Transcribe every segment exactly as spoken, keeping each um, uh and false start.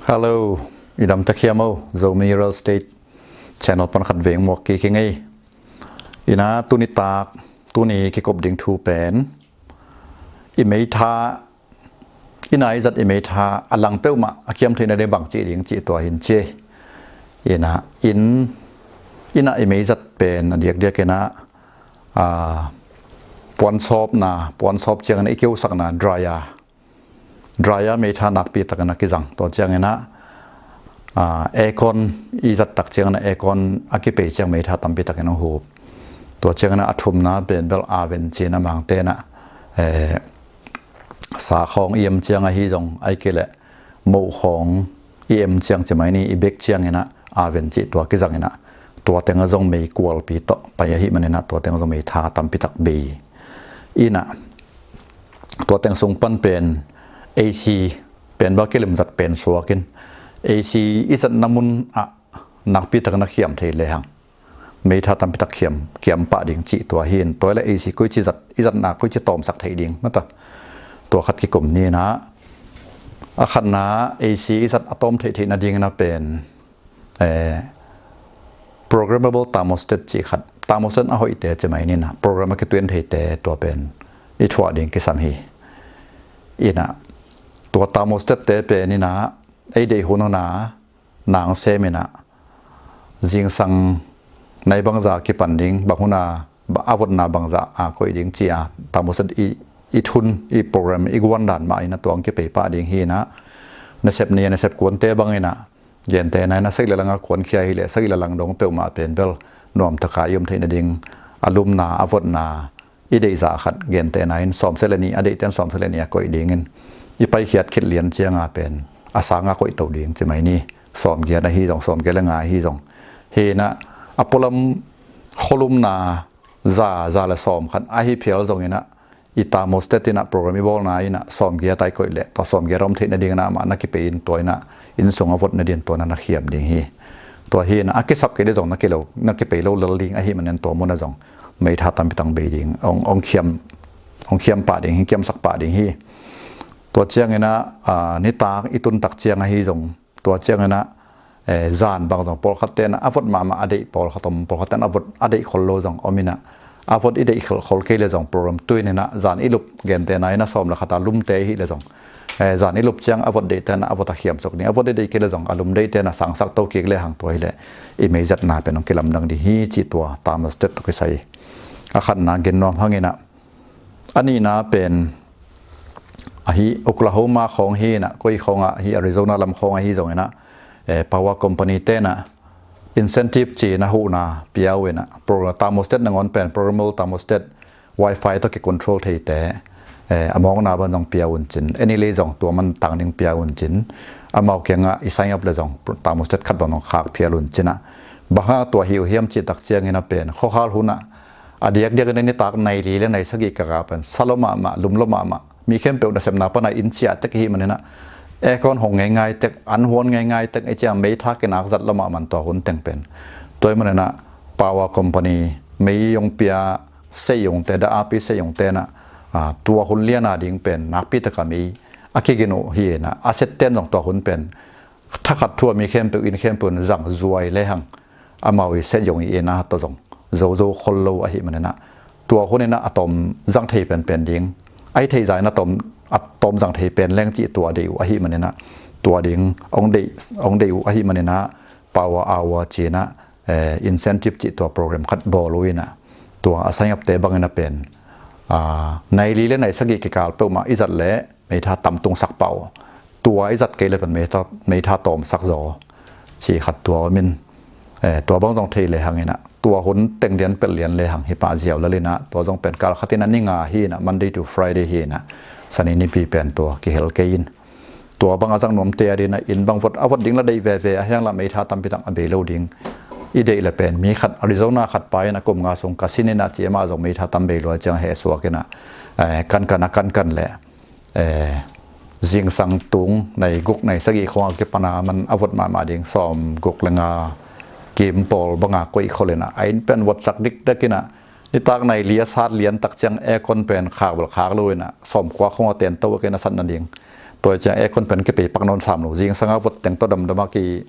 Hello, i dam tak hiam o, Zomi Real Estate Channel pan khat veng muak kik hi ngei. Ina tuni tak, tuni kikop ding thu pen i meitha, ina i zat i meitha a lang peuhmah a kiam theihna ding bang cih ding cih tua hin ci. Ina inn, ina i mei zat pen a diakdiak ina, a, puansawpna, puansawp ciangin i keusakna dryer, dryer meitha nakpi takin a kizang. Tua ciangin a, a, aircon i zat tak ciangin a aircon a kipei ciang meitha tampi takin a hup. Tua ciangin a thumna pen bel oven cih a Mangte na, eh, sa khawng i em ciang ahi zong, ahih kei leh moh khawng i em ciang ci mai ni, i bek ciangin a oven cih tua kizang ina, tua teng a zong mei kualpi tawh pai ahih manin a tua teng a zong meitha tampi tak bei. Ina tua teng sung pan pen AC pen bel kilim zat pen suakin, AC i zatna mun ah nakpi takin a kiam thei lehang meitha tampi tak kiam, kiam pah ding cih tua hin. Tua hi leh AC koici zat, i zatna koici tawmsak thei ding mata, tua khat kikum ni ina. A khatna AC i zat a tawm theih theihna dingin a pen, eh, programmable thermostat cih khat, thermostat a hoihte ci mai ni ina, program a kituin theite tua pen i thuah ding kisam hi. Ina tua thermostat te pen ina ei deih hun huna nang sem ina, zingsang nai bangza kipan ding, bang huna ba-, a votna bangza a koih ding ci a, thermostat i, i thun, i program i guan dan mah ina tua hong kipei pah ding hi ina. Nasep ni, nasep kuante bang ina, gente na ina sagih le lang a kuankhia hi leh sagih le lang dong peuhmah pen bel nuam taka i om theihna ding, a lumna, a votna, i deihzah khat, gente na in sawmseh le nih a deihte in sawmseh le nih a koih dingin, i paikhiat khit lian ciang a pen a sang a koih to ding ci mai ni. Sawmgiat ahi zong, sawmgiat le nga ahi zong. Hi ina a pualam khualumna za, za le sawm khat ahi phial zong ina, i thermostat ina program i bawlna ina sawmgiat a i koih leh tua sawmgiat a om theihna dingin a mah na kipei in tua ina inn sung a votna ding tua na na kiam ding hi. Tua hi ina a kisap kei leh zong na kilo, na kipei lo lel ding ahih manin tua mun a zong meitha tampi tak bei ding, ong, ong kiam, ong kiam pah ding hi, kiamsak pah ding hi. Tua ciangin a, a, nitak i tun tak ciang ahi zong, tua ciangin a, eh, zan bang zong pawlkhat ten a vot mahmah a deih pawlkhat om, pawlkhat ten a vot a deih khol lo zong om ina, a vot i deih khol, khol kei leh zong program tuin ina zan i lup, gente na ina sawm le khat a lumte hi leh zong, eh, zan i lup ciang a vot deihte na a vot a kiamsak ding, a vot i deih kei leh zong a lum deihte na sangsak to kik lehang tua hi leh i mei zatna pen ong kilamdang ding hi cih tua thermostat tawh kisai a khatna gen nuam hang ina. A nihna pen ahi Oklahoma khawng hi ina, koi khawng ah hi, Arizona lam khawng ahi zong ina, eh, power company ten a incentive ci ina huhna pia uh ina, pro-, thermostat nangawn pen programmable thermostat, wifi tawh kicontrol theite, eh, a mawkna bang zong pia un cin, eni lei zong tua man tang ding pia un cin, amau kiangah i sign up leh zong thermostat khat bang zong khak phial un cin a. Bang hang tua hi uh hiam cih tak ciangin a pen khuakhal hun ah a diakdiak in a nitak nai li le nai sagih kikal pen sa lua mahmah, lum lua mahmah, mi khempeuh nasepna pan a inn ciah tek ahih manin a, aircon hong ngeingai tek, an huan ngeingai tek, ei ciang meitha kinak zat lua mahmah tua hun teng pen. Tua ahih manin a power company mei hong pia seiyungte, da api seiyungte na, a, tua hun lian a ding pen nakpi taka mei a kigin uh hi ina, a set ten zong tua hun pen thakhat thu a mi khempeuh, inn khempeuh in zang zuai lehang amau i set zong i ina tawh zong zozo khol lo ahih manin a, tua hun ina a tawm zang thei penpen ding, a hi thei zah ina tawm, a tawm zang thei pen leng cih tua deih uh ahih manin a, tua ding ong deih, ong deih uh ahih manin a, power hour ci ina, eh, incentive cih tua program khat bawl uh ina, tua a sign up te bang ina pen, ah, nai li le nai sagih kikal peuhmah i zat leh meitha tam tungsak pah uh. Tua i zat kei leh pen meitha, meitha tawmsak zaw cih khat tua om in, eh, tua bang zong thei lehang ina, tua hun teng lian pelh lian lehang hi pah ziau lel ina, tua zong pen kal khat ina ni nga hi ina, Monday to Friday hi ina, Sani nipi pen tua kihel kei in. Tua bang a zang nuamte a ding ina, inn bang vot a vot ding la deih veve, a hiang la meitha tampi tak a bei lo ding i deih leh pen mi khat, Arizona khat pa ina kum nga sung ka sin ina ci, amah zong meitha tam bei lua ciang heh suak ina, eh, kankan a kankan leh, eh, zingsang tung nai guk nai sagih khawng a kipan a man a vot mahmah ding sawm guk le nga kim pawl bang a koih khol ina, a inn pen votsak dikdek ina, nitak nai li a sat lian tak ciang aircon pen khak bel khak lo ina, sawm kua khawng a ten to a kei na satna ding Tua ciang aircon pen kipei pak nawn sam lo, zingsanga vot teng tawh damdama ki,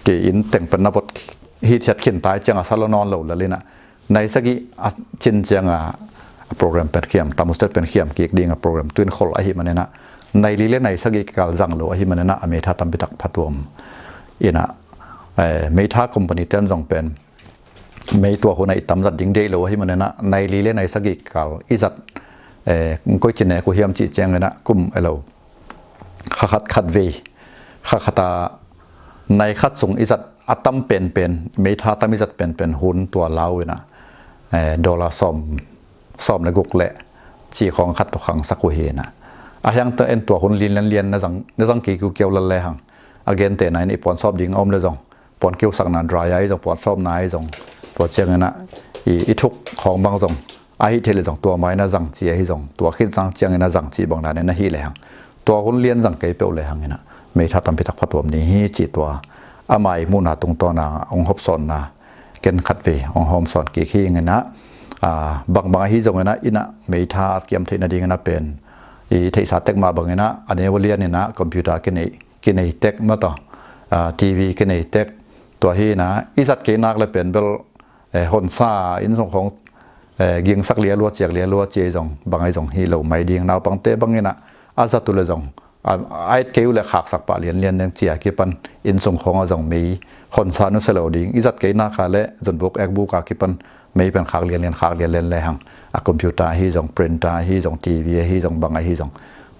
ki inn teng pen na vot hithiat khin tai cianga sa lo nawn lo lel inah, nai sagih a cin cianga a program pen khiam, thermostat pen khiam kik dinga program tuin khol ahi maninah, nai li le nai sagih kikal zang lo ahi maninah a meitha tampitak phatuam inah, eh, meitha company ten zong pen mei tua hunah i tam zat ding deih lo ahi maninah, nai li le nai sagih kikal i zat, eh, koi cine ku hiam cih cianginah kum elo kha khat khat vei, kha khata nai khat sung i zat a tam penpen, meitha tam i zat penpen hun tua lau inah, eh, dollar sawm, sawm le guk le ci khawng khat tua khangsak uh hi inah. A hiang ta en tua hun lian lian lian na zang, na zang kei kiu kiau lal le hang. A gentehna in i puan sawp ding a om le zong, puan kiusakna dry ahi zong, puan sawpna ahi zong, tua cianginah i, i thuk khawng bang zong ahi thei le zong tua mai na zang ci ahi zong, tua khit zang ciangin a zang ci bang danin ahi le hang. Tua hun lian zang kei peuh le hanginah meitha tampitak phatuam ni hi ci tua ama i muhna tungtawna hong hopsawnna ken khat vei hong hawmsawn kik hi inginah, ah, bangbang ahi zonginah inah meitha a kiam theih nadinginah pen i theihsa tek mah banginah a neu a lianinah computer kinei, kinei tek mataw, ah, TV kinei tek, tua hi inah i zat kei nak le pen bel, eh, honsa inn sung khawng, eh, gingsak lialua ciak lialua ci ahi zong bang ahi zong hi lo mai ding, naupangte banginah a zat uh le zong a, a et kei uh le khaksak pah lianlian ding cia kipan inn sung khawngah zong mei honsa nusia lo ding, i zat kei naka le zonbuk ekbuka kipan mei pen khak lianlian khak lianlian le hang. A computer ahi zong, printer ahi zong, TV ahi zong, bang ahi zong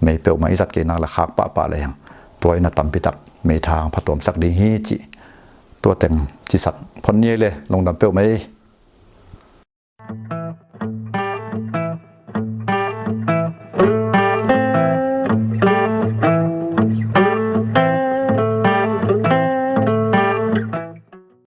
mei peuhmah i zat kei nak le khak pahpah le hang. Tua inah tampitak meitha hong phatuamsak ding hi cih tua teng cisak phon ni ei le, lungdam peuhmah ei.